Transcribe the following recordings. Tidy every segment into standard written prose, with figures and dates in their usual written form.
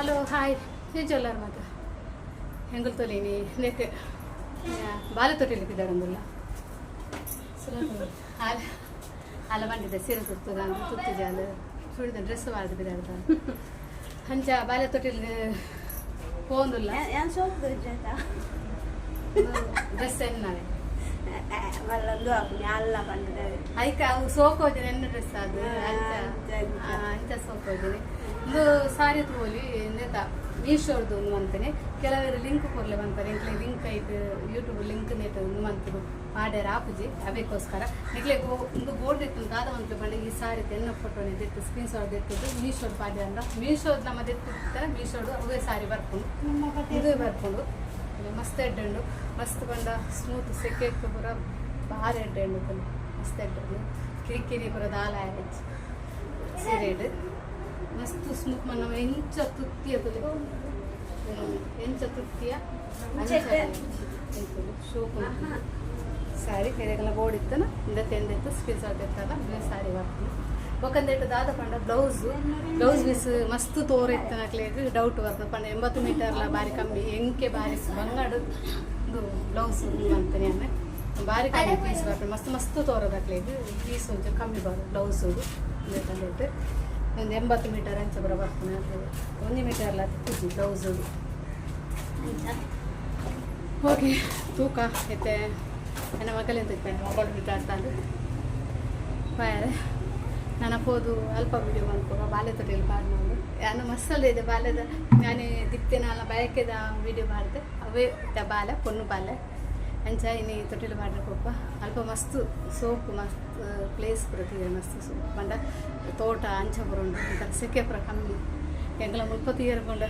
Hello hi ಎಂಚೊಲ್ಲಾರ ಮಾತ ಹೆಂಗುಲ್ ತೊಲಿನಿ ನೆಕ್ ಬಾಲೆ ತೊಟ್ಟಿಲಿ ಪಿದಾಡೊಂದುಲ್ಲ ಆಲ ಆಲ ಬಂದಿದ್ದೆ ಸೀರೆ ತುತ್ತದ ಅಂತ ತುತ್ತು ಜಾಲ ಸುಡಿದ ಡ್ರೆಸ್ ಬಾರ್ದು ಬಿದಾಡ್ದ ಅಂಚ ಬಾಲೆ ತೊಟ್ಟಿಲ್ ಪೋಂದುಲ್ಲ. ಯಾನ್ ಸೋಪ್ ದೊಜ್ಜಾತ. ಡ್ರೆಸ್ ಎನ್ನಾವೆ. ಮಲ್ಲೊಂದು ಆಪುನಿ ಅಲ್ಲ ಪಂಡದ. ಐಕ ಅವು ಸೋಕ್ ಹೋದಿನಿ ಎನ್ನ ಡ್ರೆಸ್ ಅದು ಅಂಚ. ಅಂಚ. ಅಂಚ ಸೋಕ್ ಹೋದಿನಿ. ಇಂದು ಸಾರಿ ತೂವೊಲಿ ಇಂದೆತ ಮೀಶೋರ್ದು ಒಂದು ಮಂತನೆ. ಕೆಲವರು ಲಿಂಕ್ ಕೊರ್ಲೆ ಮಂತಾರೆ. ಎಂಕ್ಲೆ ಲಿಂಕ್ ಐಟ್ ಯೂಟ್ಯೂಬ್ ಲಿಂಕ್ ನೆಟ್ ಒಂದು ಮಂತ್ ಪಾಡ್ಯರ ಆಪುಜಿ. ಅವೆಕೋಸ್ಕರ ನಿಕ್ಲೆ ಇಂದು ಬೋರ್ಡ್ ಇತ್ತು ದಾದ ಮಂತ್ಲು ಪಂಡ ಈ ಸಾರಿ ಎನ್ನ ಫೋಟೋ ದೆತ್ತು ಸ್ಕ್ರೀನ್ ಶಾಟ್ ದೆತ್ತದು ಮೀಶೋಡ್ ಪಾಡ್ಯ ಅಂಡ ಮೀಶೋದ್ ನಮ್ಮ ದೆತ್ತು ಮೀಶೋಡು ಅವೇ ಸಾರಿ ಬರ್ಪುಂಡು, ಇದು ಬರ್ಪುಂಡು. ಇದು ಮಸ್ತ್ ಎಡ್ಡೆ ಉಂಡು. ಮಸ್ತ್ ಪಂಡ ಸ್ಮೂತ್, ಸೆಕೆಕ್ ಪೂರ ಬಾರಿ ಎಡ್ಡೆ ಉಂಡು ಪುನ. ಮಸ್ತ್ ಎಡ್ಡೆ ಉಂಡು. ಕಿರಿಕಿರಿ ಪೂರ ದಾಲ ಆಯೆಜ್ ಸೀರೆಡ್. ಮಸ್ತ್ ಸ್ಮೂತ್ ಮನ್ನ ಎಂಚ ತುತ್ತಿಯ ತುಲೆ ಎಂಚ ತುತ್ತಿಯ ಅಂಚ ಶೋಕ್ ಸಾರಿ. ಬೇರೆಗೆಲ್ಲ ಬೋರ್ಡ್ ಇತ್ತನ ಇಂದ ತೆಂದಿತ್ತು ಸ್ಕ್ರೀನ್ ಶಾಟ್ ಇತ್ತಲ್ಲ ಬೇರೆ ಸಾರಿ ಬರ್ತೀನಿ. ಒಕ್ಕಂದೇಟು ದಾದ ಪಂಡ ಬ್ಲೌಸ್ ಬ್ಲೌಸ್ ಪೀಸ್ ಮಸ್ತ್ ತೋರ ಇತ್ತನಕ್ಲೆಗ್ ಡೌಟ್ ಬರ್ತದೆ. ಪಂಡ 80 ಮೀಟರ್ಲ ಬಾರಿ ಕಮ್ಮಿ ಎಂಕೆ ಬಾರಿ ಬಂಗಾಡು ಒಂದು ಬ್ಲೌಸ್ ಅಂತಾನೆ ಆಮೆ ಬಾರಿ ಕಮ್ಮಿ ಪೀಸ್ ಬರ್ತದೆ. ಮಸ್ತ್ ಮಸ್ತ್ ತೋರದಕ್ಲೆಗ್ ಪೀಸ್ ಒಂಚೂರು ಕಮ್ಮಿ ಬರೋದು ಬ್ಲೌಸ್. ತಂದಿಟ್ಟು ಒಂದು 80 ಮೀಟರ್ ಅಂಚ ಬರ ಬರ್ತದೆ. 1 ಮೀಟರ್ಲ ತಿಕ್ಕುಜಿ ಬ್ಲೌಸ್. ಓಕೆ, ತೂಕ ಇತ್ತೆ ನನ್ನ ಮಗಲೆಂತ ಇಪ್ಪೆ ಮಗಳು ಬಿಟ್ಟಾಡ್ತಾಳು ಬಾಯರೆ. ನಾನು ಪೋದು ಅಲ್ಪ ವಿಡಿಯೋ ಮಲ್ಪುವ. ಬಾಲೆ ತೊಟ್ಟಿಲ್ ಪಾಡ್ನೋಡು ಯಾನು ಮಸ್ಸಲ್ಲ ಇದೆ ಬಾಲೆದ. ನಾನು ದಿಕ್ತೆನಾಲ ಬಯಕೆದ ವಿಡಿಯೋ ಮಾಡಿದೆ. ಅವೇ ಇತ್ತ ಬಾಲೆ ಪೊಣ್ಣು ಬಾಲೆ ಅಂಚ ಇನಿ ತೊಟ್ಟಿಲು ಮಾಡ್ರೆ ಪೋಪ. ಅಲ್ಪ ಮಸ್ತ್ ಸೋಕು, ಮಸ್ತ್ ಪ್ಲೇಸ್ ಪೂರ ತೂಯೆರೆ ಮಸ್ತ್ ಸೋಕು. ಪಂಡ ತೋಟ ಅಂಚ ಪೂರ ಉಂಡು. ಒಂಥರ ಸೆಕೆ ಪೂರ ಕಮ್ಮಿ. ಎಂಕಲ ಮುಲ್ಪ ತೂಯೆರೆ ಪಂಡ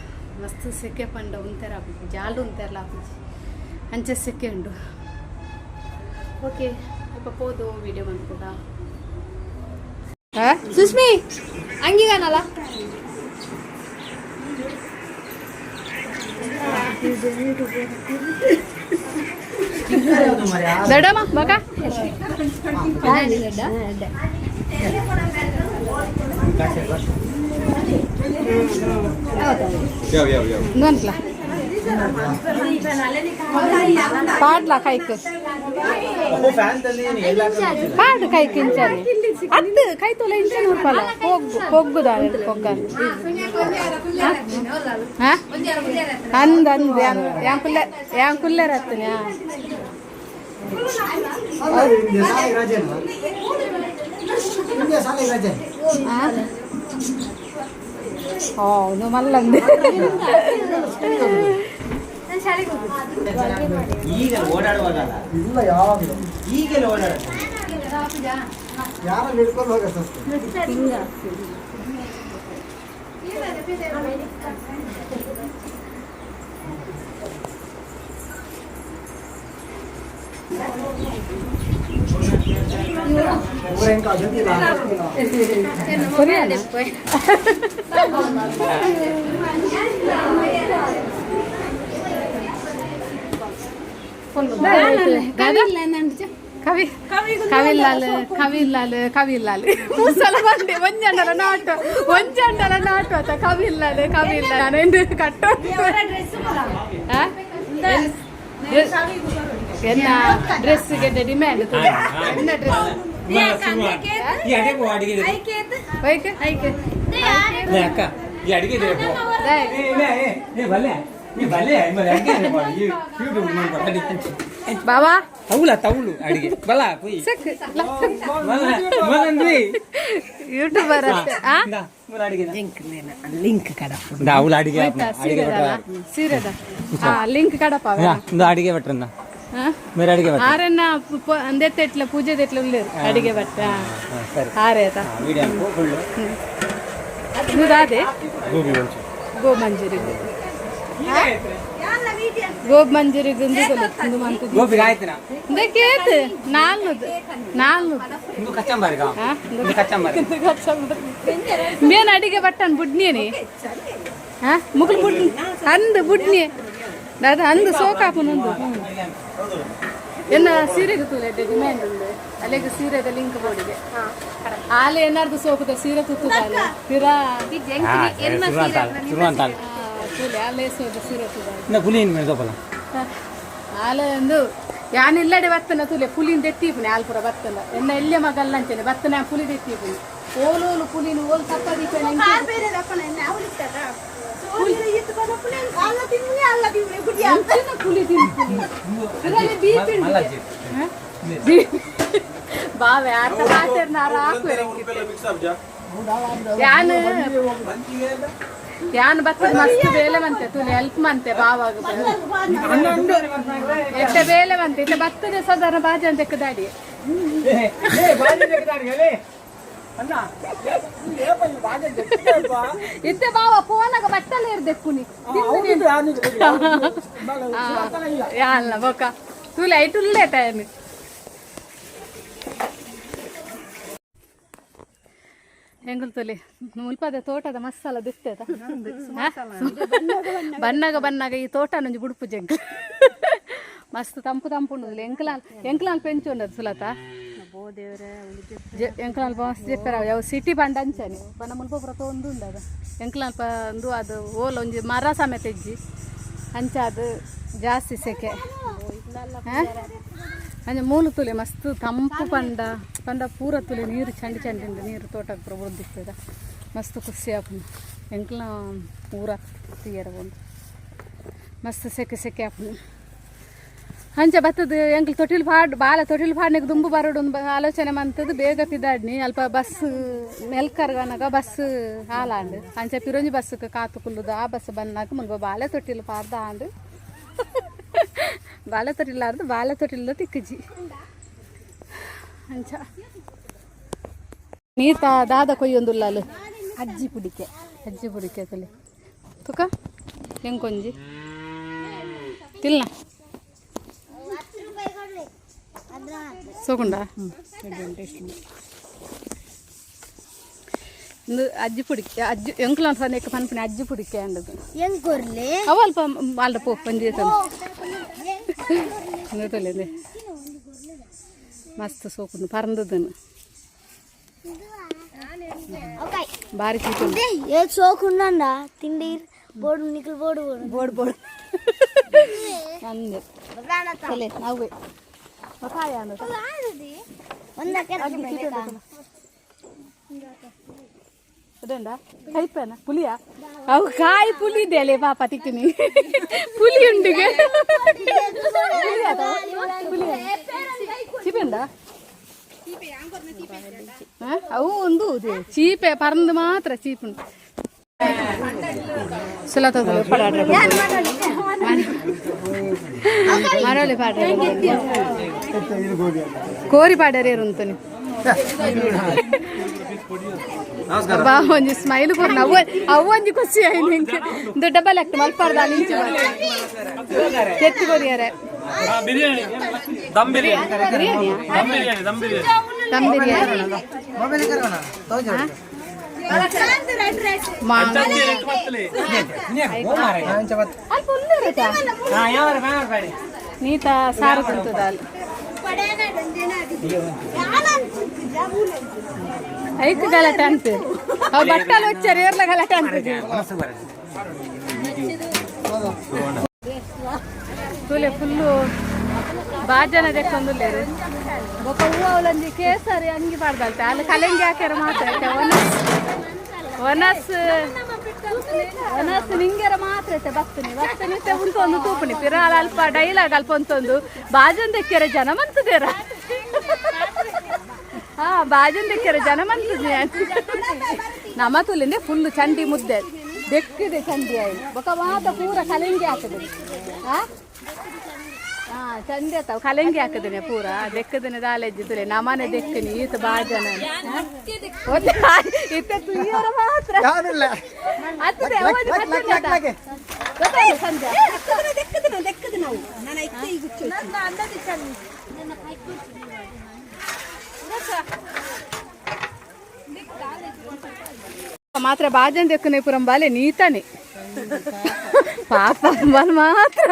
ಮಸ್ತ್ ಸೆಕೆ ಪಂಡ ಉಂತೆರ ಆಪುಜಿ, ಜಾಲ್ಡ್ ಉಂತೆರ್ಲ ಆಪುಜಿ, ಅಂಚ ಸೆಕೆ ಉಂಡು. ಓಕೆ, ಅಲ್ಪ ಪೋದು ವಿಡಿಯೋ ಮಲ್ಪುಗ. ಸುಸ್ಮಿ ಅಂಗಿಗಾನಲ್ಲ. ದೊಡ್ಡಮ್ಮ ಬಕ. ಯಾವ ಯಾವ ಯಾವ? ಇಂದು ಪಾಡ್ಲ ಕೈಕ್ ಪಾಡು ಕೈಕ್ ಇಂಚನೆ ಅತ್ತು ಕೈ ತೋಲ ಇಂಚನೆ ಉರ್ಪಲ್ಲ ಪೊಗ್ಗು ಪೊಗ್ಗುದ ಪೊಗ್ಗ. ಹಾ ಅಂದ್ ಅಂದ್ ಯಾನ್ ಕುಲ್ಲೆ ಯಾನ್ ಕುಲ್ಲೆರ ಅತ್ತನೆ. ಶಾಲೆಗೆ ರಜೆ. ಹೌದು ಮಲ್ಲಂದು. ಈಗ ಓಡಾಡುವಾಗ ಅಲ್ಲ. ಇಲ್ಲ, ಯಾವಾಗಲೂ. ಈಗೆಲ್ಲ ಓಡಾಡ ಯಾರು ಹಿಡ್ಕೊಂಡು ಹೋಗತ್ತೆ ಅಷ್ಟೇ. ಊರೇನ್ ಜೊತೆ. ಕವಿ ಕವಿಲ್ಲಾಲ್ ಕವಿಲ್ಲಾಲ್ ಕವಿಲ್ಲಾಲ್ ಮೂಸಲ ಬಂದೆ. ಒಂಜಂಡಲ ನಾಟು ಒಂಜಂಡಲ ನಾಟು ಅತ್ತ ಕವಿಲ್ಲಾಲ್ ಕವಿಲ್ಲ ನಾನು ಕಟ್ಟು. ಆ? ಎನ್ನ ಡ್ರೆಸ್ ಗೆಡ್ಡೆ ಡಿಮ್ಯಾಂಡ್ ಎನ್ನ ಡ್ರೆಸ್. ಈ ಅಡಿಗೆ ಪೋ, ಅಡಿಗೆ ಇದೆ. ಬೈಕ್ ಐಕ್. ಲೇ ಅಕ್ಕ, ಈ ಅಡಿಗೆ ಇದೆ ಪೋ. ಏ ಲೇ, ಏ ಏ ಬಲ್ಲೆ ನೀ ಬಲ್ಲೆ ಮರೆ ಅಡಿಗೆ ಇದೆ ಪೋ. ಈ ಯೂಟ್ಯೂಬ್ ಮಾಡ್ಕೊ ಅಡಿ. ಬಾವಾ. ತೌಲ ತೌಲು ಅಡಿಗೆ ಬಲ ಪುಯ್. ಸಕ್. ಮಲ ಮಲಂದ್ರಿ. ಯೂಟ್ಯೂಬರ್ ಅಷ್ಟೇ ಆ. ಇಂದಾ ಮೂಲ ಅಡಿಗೆ. ಲಿಂಕ್ ಕಡಪು. ಇಂದಾ ಅವಳ ಅಡಿಗೆ. ಹೋಯ್ತಾ? ಅಡಿಗೆ. ಸೀರೆದಲ್ಲ ಸೀರೆದ ಆ ಲಿಂಕ್ ಕಡಪ. ಇಂದ ಅಡಿಗೆ ಭಟ್ರನ್ನ ಮೇರೆ ಅಡಿಗೆ ಭಟ್ರ. ಆರನ್ನ ಅಂದೆತ್ತೆಟ್ಲ ಪೂಜೆ ದೆಟ್ಲ ಉಳ್ಳೇರು ಅಡಿಗೆ ಭಟ್ಟ. ಸರಿ. ಆರೇತ. Video full. ದಾದೆ ಗೋಬಿ ಮಂಚೂರಿ. ಗೋ ಮಂಜೂರಿ ಗೋಬ್ ಮಂಜೂರಿ ಗುಂದು ಇಂದು ಮಂತು. ಗೋಬಿಗೆ ಆಯ್ತನಾ? ಇಂದಕೇತ್ ನಾಲ್ನೂದು ನಾಲ್ನೂದು. ಇಂದು ಕಚ್ಚಂಬಾರಿಗ. ಹಾ. ಇಂದು ಕಚ್ಚಂಬಾರಿ. ಮೇನ್ ಅಡಿಗೆ ಬಟ್ಟನ್ ಬುಡ್ನಿಯೇ. ಹಾ ಮುಗುಲ್ ಬುಡ್ ಅಂದು ಬುಡ್ನಿ ದಾದ ಅಂದು ಸೋಕಾಪುನೊಂದು. ಎನ್ನ ಸೀರೆಗೆ ತೂಲೆ ಡಿಮ್ಯಾಂಡ್ ಉಂಡು. ಅಲ್ಲಿಗೆ ಸೀರೆದ ಲಿಂಕ್ ಬೋರ್ಡಿಗೆ ಆಲೆ ಏನಾರ್ದು ಸೋಕುದ ಸೀರೆ ತುತ್ತುದಾಲೆ ಪಿರಾ. ಶುರು ಅಂತ ಶುರು ಅಂತ. ಇನ್ನ ಪುಲಿ ಏನು ಮೇಲೆ ತೋಪಲ್ಲ. ಆಲೊಂದು ಯಾನ್ ಇಲ್ಲಡೆ ಬತ್ತನ ತುಲೆ ಪುಲಿನ ದೆತ್ತೀಪುನಿ ಆಲ್ ಪೂರ ಬತ್ತನ ಎನ್ನ ಎಲ್ಲೆ ಮಗಲ್ಲ ಅಂಚನೆ ಬತ್ತನ ಪುಲಿ ದೆತ್ತೀಪುನಿ ಓಲೋಲು ಪುಲಿನ ಓಲ್ ತಪ್ಪ ದೀಪನೆ. ಎಂಚಿನ ಪುಲಿ ತಿನ್ಪುನಿ ಇದರಲ್ಲಿ ಬೀಪಿ ಉಂಟು. ಮಲ್ಲಜ್ಜಿ. ಹ? ಬೀಪಿ. ಬಾವೆ ಆತ ಪಾತೆರ್ನ ಆರ ಹಾಕುವೆರ್ ಯಾನ್ ಯಾನ್ ಬತ್ತದ ಮಸ್ತ್ ಬೇಲೆ ಮಂತೆ ತುಲೆ ಹೆಲ್ಪ್ ಮಂತೆ ಬಾವಾಗ ಎಟ್ಟೆ ಬೇಲೆ ಮಂತೆ ಇತ್ತೆ ಬತ್ತದೆ ಸಾಧಾರಣ ಬಾಜಿ ಅಂತ ದಾಡಿ. ಇತ್ತೆ ಬಾವ ಫೋನಾಗ ಬಟ್ಟಲೆ ಇರ್ದೆಕ್ಕುನಿ. ಯಾಲ್ಲ ಬೊಕ ತುಲೆ ಐಟು ಉಲ್ಲೆ ಟೈಮ್ ಎಂಗುಲ್ ತುಲೆ ಮುಲ್ಪದ ತೋಟದ ಮಸಾಲ ದಿತ್ತದ ಬನ್ನಾಗ ಬನ್ನಾಗ ಈ ತೋಟ ನಂಜು ಬುಡುಪು ಜಂಕ್ ಮಸ್ತ್ ತಂಪು ತಂಪು ಉಂಡುದಿಲ್ಲ. ಎಂಕಲಾಲ್ ಎಂಕಲಾಲ್ ಪೆಂಚು ಉಂಡದು ಸುಲತ ಎಂಕಲಾಲ್ ಮಸ್ತ್ ಜೆಪ್ಪೆರ ಯಾವ ಸಿಟಿ ಪಂಡ ಅಂಚನೆ ಪಂಡ ಮುಲ್ಪ ಪೂರ ತೋಂದು ಉಂಡದ ಎಂಕಲಾಲ್ ಒಂದು ಅದು ಓಲ ಒಂಜಿ ಮರ ಸಮೇತ ಇಜ್ಜಿ ಅಂಚ ಅದು ಜಾಸ್ತಿ ಸೆಕೆ. ಹಾ? ಅಂಚ ಮೂಲು ತುಲೆ ಮಸ್ತ್ ತಂಪು ಪಂಡ ಪಂಡ ಪೂರ ತುಲೆ ನೀರು ಚಂಡಿ ಚಂಡಿ ಉಂಡು ನೀರು ತೋಟಕ್ಕೆ ಪೂರ ಬುಡ್ದಿರ್ತದ ಮಸ್ತ್ ಖುಷಿ ಆಪುಂಡು. ಎಂಕ್ಲ ಪೂರ ತೀಯರ ಉಂಡು ಮಸ್ತ್ ಸೆಕೆ ಸೆಕೆ ಆಪುಂಡು. ಅಂಚ ಬತ್ತದ ಎಂಕ್ಲು ತೊಟ್ಟಿಲ್ ಪಾಡ್ ಬಾಲ ತೊಟ್ಟಿಲ್ ಪಾಡ್ನೆಗ್ ದುಂಬು ಬರೋಡು ಆಲೋಚನೆ ಮಂತದ್ದು ಬೇಗ ಪಿದಾಡ್ನಿ ಅಲ್ಪ ಬಸ್ ಮೆಲ್ಕರ್ಗನಗ ಬಸ್ ಹಾಲಾಂಡ್ ಅಂಚ ಪಿರೊಂಜಿ ಬಸ್ಗೆ ಕಾತು ಕುಲ್ಲುದು ಆ ಬಸ್ ಬಂದಾಗ ಮುಲ್ಪ ಬಾಲೆ ತೊಟ್ಟಿಲ್ ಪಾಡ್ದ ಆಂಡ್ ಬಾಲೆ ತೊಟ್ಟಿಲ್ ಆರ್ದು ಬಾಲೆ ತೊಟ್ಟಿಲ್ ತಿಕ್ಕಜಿ ಅಂಚ ನೀತ ದಾದ ಕೊಯ್ಯೊಂದುಲ್ಲಾಲು. ಅಜ್ಜಿ ಪುಡಿಕೆ. ಅಜ್ಜಿ ಪುಡಿಕೆ ತುಲೆ ತುಕ ಎಂಕೊಂಜಿ ತಿಲ್ನ ಸೋಕುಂಡ ಇಂದು ಅಜ್ಜಿ ಪುಡಿಕೆ ಅಜ್ಜಿ ಎಂಕ್ಲ ಸನೇಕ ಪನ್ಪಿನ ಅಜ್ಜಿ ಪುಡಿಕೆ ಅಂದದು. ಎಂಕೊರ್ಲೆ. ಅವ ಅಲ್ಪ ಅಲ್ದ ಪೋ ಒಂಜಿ ತೊಲೆ ಮಸ್ತ್ ಸೋಕುಂಡು ಪರಂದದನು ಬಾರಿ ಚೀಪ. ఏ సోకుండ తిండి board నికులు board board board board. ಅಂದೆ ತೊಲೆ ನಾವೇ ಕಾಯ ಅಂದ. ಅದಂಡ ಕೈಪೇನ ಪುಲಿಯ ಅವು ಕಾಯಿ ಪುಲಿ ಇದೆಯಲ್ಲೇ ಪಾಪ ತಿಕ್ಕಿನಿ ಪುಲಿ ಉಂಡಿಗೆ ಪುಲಿ ಚೀಪೆಂಡ ಅವು ಒಂದು ಚೀಪೆ ಪರಂದು ಮಾತ್ರ ಚೀಪುಂಡು ಸುಲತ ಮರಳಿ ಪಾಡ್ರೆ ಕೋರಿ ಪಾಡರೆ ಉಂಟು ಬಾ ಒಂಜಿ ಸ್ಮೈಲ್ ಕೊರ್ನ ಅವ್ ಅವ್ ಒಂಜಿ ಖುಷಿ ಆಯ್ತು ನಿಂಗೆ ದೊಡ್ಡ ಡಬಲ್ ಆಕ್ಟ್ ಮಲ್ಪಾರ್ದ ನಿಂಚು ತೆತ್ತಿ ಕೊರಿಯರೆ. ಬಿರಿಯಾನಿ, ದಮ್ ಬಿರಿಯಾನಿ. ಬಿರಿಯಾನಿ. ದಮ್ ಬಿರಿಯಾನಿ, ದಮ್ ಬಿರಿಯಾನಿ. ದಮ್ ಬಿರಿಯಾನಿ. ಅಲ್ಪ ಉಲ್ಲೇರತಾ ನೀತ ಸಾರು ತಿಂತದ ಐಕ್ ಗಲಾಟೆ ಅಂತ ಅವು ಬಟ್ಟಲು వచ్చారు ಏರ್ಲ ಗಲಾಟೆ ಅಂತದೆ. ತೂಲೆ ಫುಲ್ಲು ಬಾಜನ ದೆಕ್ಕೊಂದುಲ್ಲೇರು ಬೊಕ ಹೂವು ಅವಲಂಜಿ ಕೇಸರಿ ಅಂಗಿ ಪಾಡ್ದಲ್ತೆ ಅಲ್ಲಿ ಕಲೆಂಗಿ ಹಾಕ್ಯಾರ ಮಾತ್ರ ಒನಸ್ ಒನಸ್ ಒನಸ್ ನಿಂಗೆರ ಮಾತ್ರ ಐತೆ ಬತ್ತನಿ ಬತ್ತನಿ ಇತ್ತೆ ಉಂಟು ಒಂದು ತೂಪುನಿ ಪಿರಾಲ ಅಲ್ಪ ಡೈಲಾಗ್ ಅಲ್ಪ ಒಂತೊಂದು ಬಾಜನ್ ದೆಕ್ಕೆರೆ ಜನ ಮಂತದೇರ ಹಾ ಬಾಜನ್ ದೆಕ್ಕೆರೆ ಜನ ಮಂತದೆ ನಮ್ಮ ತುಲಿಂದೆ ಫುಲ್ ಚಂಡಿ ಮುದ್ದೆ ದೆಕ್ಕಿದೆ ಚಂಡಿ ಆಯ್ತು ಬೊಕ ಮಾತ ಪೂರ ಕಲೆಂಗಿ ಹಾಕದೆ ಹಾ ಹಾ ಚಂಡಿ ಆತಾವ್ ಕಲೆಂಗಿ ಹಾಕದೇನೆ ಪೂರ ದೆಕ್ಕದನೆ ದಾಲೆಜ್ಜಿ ತುಲೆ ನಮನೆ ದೆಕ್ಕನಿ ಈತ ಬಾಜನ ಇತ್ತೆ ತುಯ್ಯೋರ ಮಾತ್ರ ಅತ್ತದೆ ಅವನು ಬರ್ತದೆ ಗೊತ್ತಾಯ್ತು ಸಂಧ್ಯಾ. ಮಾತ್ರ ಬಾಜನ್ ದೆಕ್ಕನೆ ಪುರಂ ಬಾಲೆ ನೀತಾನೆ ಪಾಪ ಬಾಲ್ ಮಾತ್ರ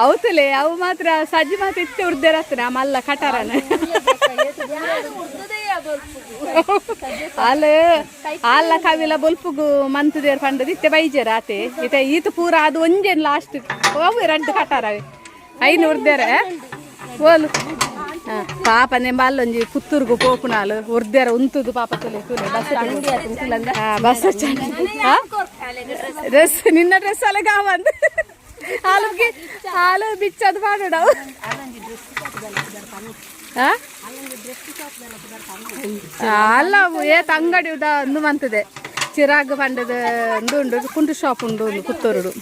ಅವತಲೆ ಅವು ಮಾತ್ರ ಸಜ್ಜಿ ಮಾತ್ರ ಇತ್ತೆ ಉರ್ದೇರತ್ತನೆ ಆ ಮಲ್ಲ ಕಟಾರನ. ಆಲ್ ಆಲ್ಲ ಕವಿಲ ಬೊಲ್ಪುಗು ಮಂತುದೇರ್ ಪಂಡದು ಇತ್ತೆ ಬೈಜೆರ್ ಆತೆ. ಇತ್ತೆ ಈತ ಪೂರ ಅದು ಒಂಜೇನ್ ಲಾಸ್ಟ್ ಅವು ರಡ್ಡ್ ಕಟಾರವೆ ಐನ್ ಉರ್ದೇರೆ ಓಲು. ಪಾಪ ನೆಂಬ ಅಲ್ಲೊಂಜಿ ಪುತ್ತೂರ್ಗು ಪೋಪುನಾಲು ಉರ್ದೇರ ಉಂತುದು ಪಾಪ. ತುಲೆ ತುಲೆ, ಬಸ್ ಬಸ್ ಡ್ರೆಸ್, ನಿನ್ನ ಡ್ರೆಸ್ ಅಲ್ಲ ಗಾವಂದು. ಹಾಲು ಹಾಲು ಬಿಚ್ಚದು ಪಾಡೋಡವು. ಆ? ಅಲ್ಲ, ಏತ್ ಅಂಗಡಿ ಉದ ಅಂದು ಮಂತದೆ. ಚಿರಾಗ್ ಪಂಡದ ಉಂಡು ಉಂಡು, ಕುಂಟು ಶಾಪ್ ಉಂಡು ಒಂದು ಪುತ್ತೂರುಡು.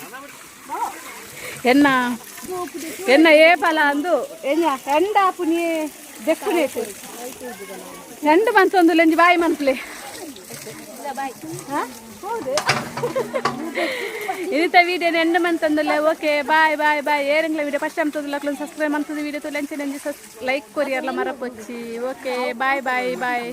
ಎನ್ನ ಎನ್ನ ಏ ಫಲ ಅಂದು ಎನ್ನ ಎಂಡ ಪುನಿ ದೆಕ್ಕುನೇತು ಎಂಡು ಮಂತೊಂದು ಲೆಂಜಿ ಬಾಯಿ ಮನ್ಪ್ಲೆ. ಹೌದು, ಇನಿತ ವಿಡಿಯೋ ಎಂಡ್ ಮಂತಂದುಲ್ಲೆ. Okay, bye bye bye. ಏರಂಗ್ಲ ವಿಡಿಯೋ ಫಸ್ಟ್ ಟೈಮ್ ತೋದಿಲ್ಲ, ಸಬ್ಸ್ಕ್ರೈಬ್ ಮಂತದ ವಿಡಿಯೋ ತುಲೆ ಅಂಚೆ ನಂಜಿ ಲೈಕ್ ಕೊರಿಯರ್ಲ ಮರಪೊಚ್ಚಿ. Okay, bye bye boy.